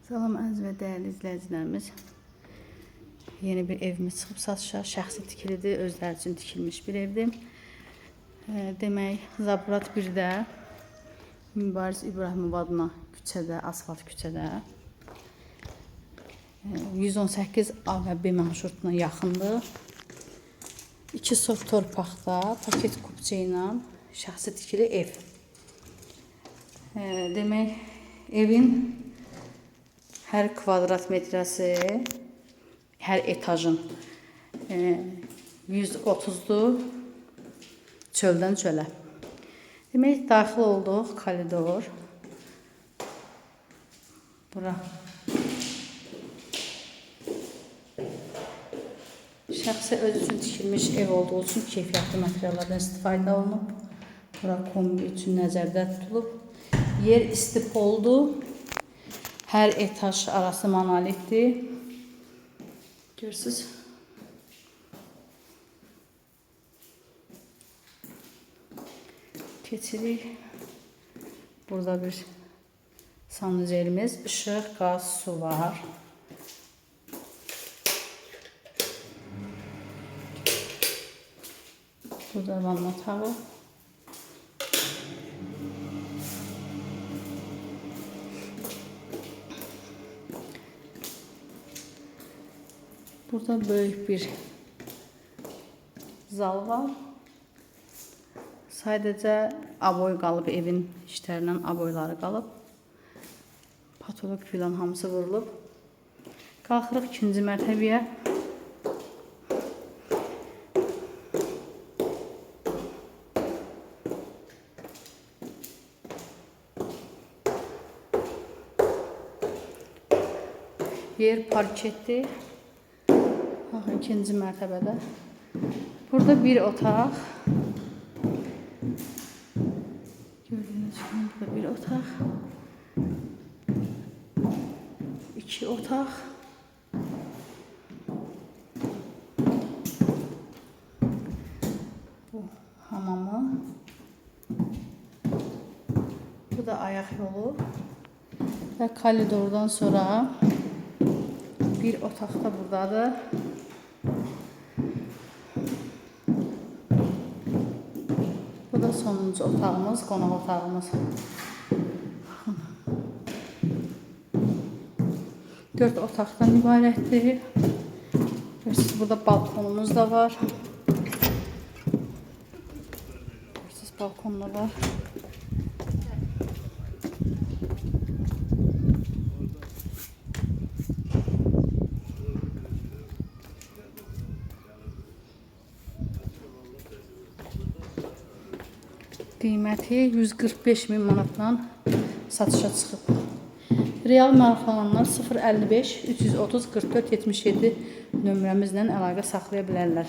Salam əziz və dəyərli izləyicilərimiz. Yeni bir evimiz çıxıb satışa, şəxsi tikilidir, özləri üçün tikilmiş bir evdir. Demək, Zabrat 1-də Mübariz İbrahimov adına küçədə, asfalt küçədə 118 A və B marşrutuna yaxındır. 2 sot torpaqda paket kupçe ilə şəxsi tikili ev. Demək, evin hər kvadrat metrəsi, hər etajın 130-dur çöldən çölə. Demək, daxil olduq koridor. Bura. Şəxsi öz üçün tikilmiş ev olduğu üçün keyfiyyətli materiallardan istifadə olunub. Bura kombi üçün nəzərdə tutulub. Yer istipoldur. Hər etaj arası monolitdir. Görürsüz. Keçirik. Burada bir sanuzelimiz, işıq, qaz, su var. Burada vanna otağı. Burada böyük bir zal var. Sadəcə aboy qalıb, evin işlərindən aboyları qalıb. Patolog filan hamısı vurulub. Qalxırıq ikinci mərtəbəyə. Yer parketdir. Baxın, ikinci mərtəbədə. Burada bir otaq. Gördüyünüz kimi burada bir otaq. İki otaq. Bu hamamı. Bu da ayaq yolu. Və koridordan sonra bir otaq da buradadır. Bu da sonuncu otağımız, qonaq otağımız. Baxın. 4 otaqdan ibarətdir. Görürsünüz, burada balkonumuz da var. Görürsünüz, balkon da var. Qiyməti 145 min manatdan satışa çıxıb. Real maraqlananlar 055 330 44 77 nömrəmizlə əlaqə saxlaya bilərlər.